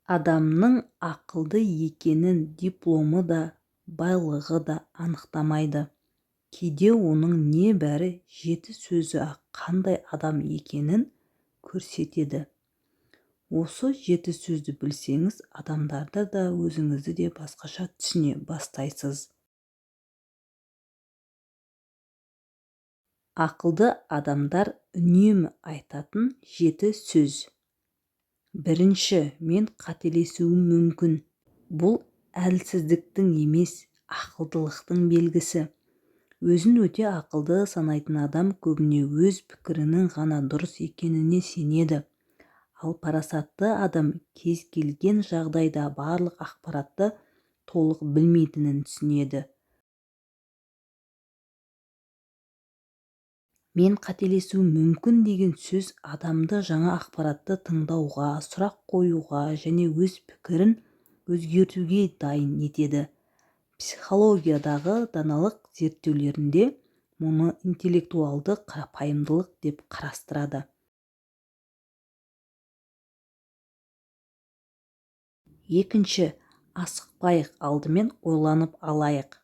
Адамның ақылды екенін дипломы да, байлығы да анықтамайды. Кейде оның небәрі жеті сөзі-ақ қандай адам екенін көрсетеді. Осы жеті сөзді білсеңіз, адамдарды да, өзіңізді де басқаша түсіне бастайсыз. Ақылды адамдар үнемі айтатын жеті сөз. Бірінші, мен қателесуім мүмкін. Бұл әлсіздіктің емес, ақылдылықтың белгісі. Өзін өте ақылды санайтын адам көбіне өз пікірінің ғана дұрыс екеніне сенеді. Ал парасатты адам кез келген жағдайда барлық ақпаратты толық білмейтінін түсінеді. Мен қателесуім мүмкін деген сөз адамды жаңа ақпаратты тыңдауға, сұрақ қоюға және өз пікірін өзгертуге дайын етеді. Психологиядағы даналық зерттеулерінде мұны интеллектуалды қарапайымдылық деп қарастырады. Екінші, асықпайық, алдымен ойланып алайық.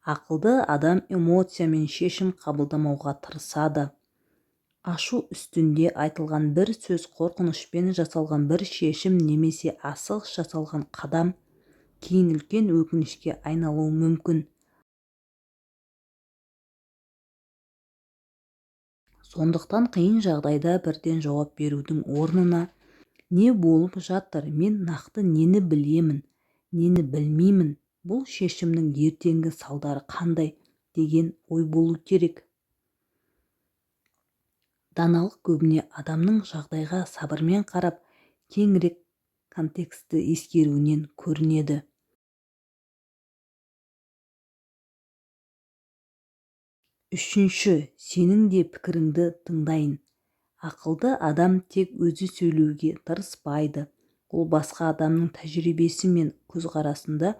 Ақылды адам эмоциямен шешім қабылдамауға тырысады. Ашу үстінде айтылған бір сөз, қорқынышпен жасалған бір шешім немесе асығыс жасалған қадам кейін үлкен өкінішке айналуы мүмкін. Сондықтан қиын жағдайда бірден жауап берудің орнына не болып жатыр, мен нақты нені білемін, нені білмеймін, бұл шешімнің ертеңгі салдары қандай деген ой болу керек. Даналық көбіне адамның жағдайға сабырмен қарап, кеңірек контекстті ескеруінен көрінеді. Үшінші, сенің де пікіріңді тыңдайын. Ақылды адам тек өзі сөйлеуге тырыспайды. Ол басқа адамның тәжірибесі мен көзқарасында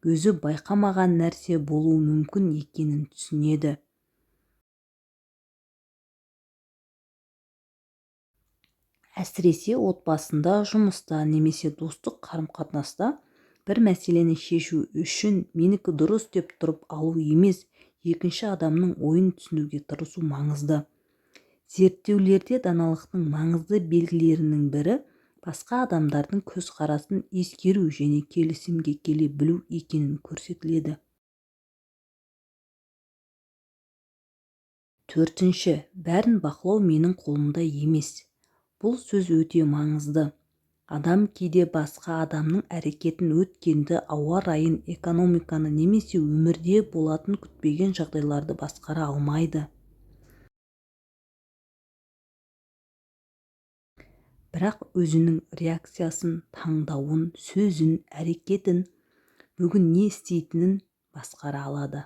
өзі байқамаған нәрсе болуы мүмкін екенін түсінеді. Әсіресе отбасында, жұмыста немесе достық қарым-қатынаста бір мәселені шешу үшін менікі дұрыс деп тұрып алу емес, екінші адамның ойын түсінуге тырысу маңызды. Зерттеулерде даналықтың маңызды белгілерінің бірі басқа адамдардың көзқарасын ескеру және келісімге келе білу екенін көрсетіледі. Төртінші, бәрін бақылау менің қолымда емес. Бұл сөз өте маңызды. Адам кейде басқа адамның әрекетін, өткенді, ауа райын, экономиканы немесе өмірде болатын күтпеген жағдайларды басқара алмайды. Бірақ өзінің реакциясын, таңдауын, сөзін, әрекетін, бүгін не істейтінін басқара алады.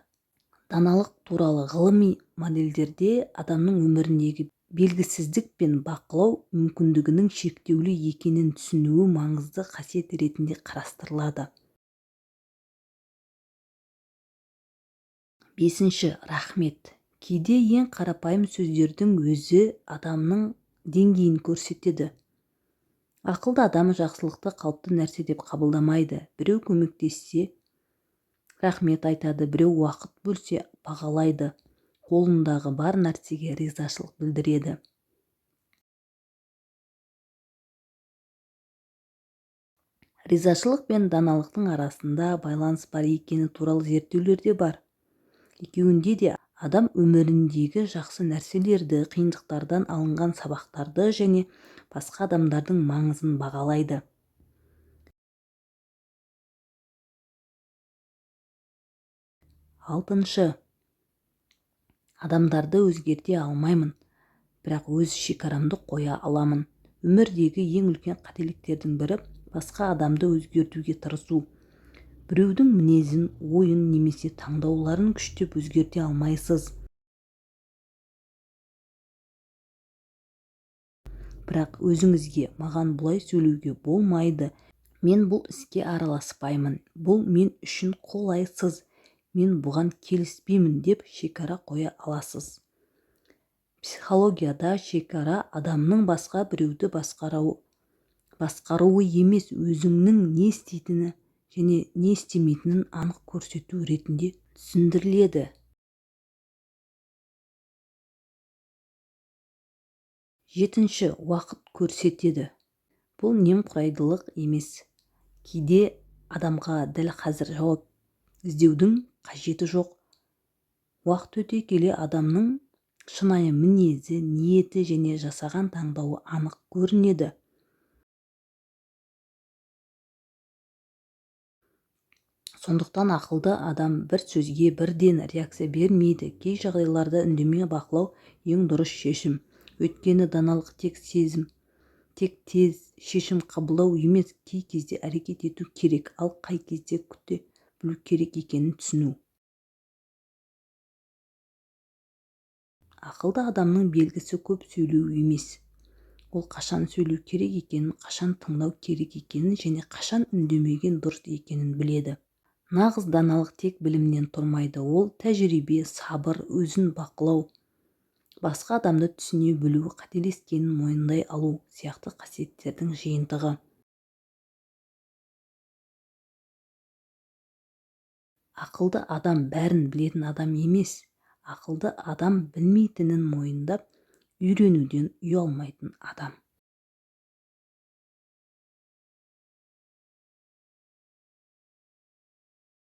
Даналық туралы ғылыми модельдерде адамның өміріндегі белгісіздік пен бақылау мүмкіндігінің шектеулі екенін түсінуі маңызды қасиет ретінде қарастырылады. Бесінші, рахмет. Кейде ең қарапайым сөздердің өзі адамның деңгейін көрсетеді. Ақылды адам жақсылықты қалыпты нәрсе деп қабылдамайды. Біреу көмектессе, рахмет айтады, біреу уақыт бөлсе, бағалайды, қолындағы бар нәрсеге ризашылық білдіреді. Ризашылық пен даналықтың арасында байланыс бар екені туралы зерттеулер де бар. Екеуінде де адам өміріндегі жақсы нәрселерді, қиындықтардан алынған сабақтарды және басқа адамдардың маңызын бағалайды. Алтыншы, адамдарды өзгерте алмаймын, бірақ өз шекарамды қоя аламын. Өмірдегі ең үлкен қателіктердің бірі басқа адамды өзгертуге тырысу. Біреудің мінезін, ойын немесе таңдауларын күштеп өзгерте алмайсыз. Бірақ өзіңізге маған бұлай сөйлеуге болмайды, мен бұл іске араласпаймын, бұл мен үшін қолайсыз, мен бұған келіспеймін деп шекара қоя аласыз. Психологияда шекара адамның басқа біреуді басқаруы емес, өзіңнің не істейтіні және не істемейтінін анық көрсету ретінде түсіндіріледі. Жетінші, уақыт көрсетеді. Бұл немқұрайдылық емес. Кейде адамға дәл қазір жауап іздеудің қажеті жоқ. Уақыт өте келе адамның шынайы мінезі, ниеті және жасаған таңдауы анық көрінеді. Сондықтан ақылды адам бір сөзге бірден реакция бермейді. Кей жағдайларда үндемей бақылау ең дұрыс шешім. Өйткені даналық тек тез шешім қабылдау емес, кей кезде әрекет ету керек, ал қай кезде күте білу керек екенін түсіну. Ақылды адамның белгісі көп сөйлеу емес. Ол қашан сөйлеу керек екенін, қашан тыңдау керек екенін және қашан үндемеген дұрыс екенін біледі. Нағыз даналық тек білімнен тұрмайды. Ол тәжірибе, сабыр, өзін бақылау, басқа адамды түсіне білу, қателескенін мойындай алу сияқты қасиеттердің жиынтығы. Ақылды адам бәрін білетін адам емес. Ақылды адам білмейтінін мойындап, үйренуден ұялмайтын адам.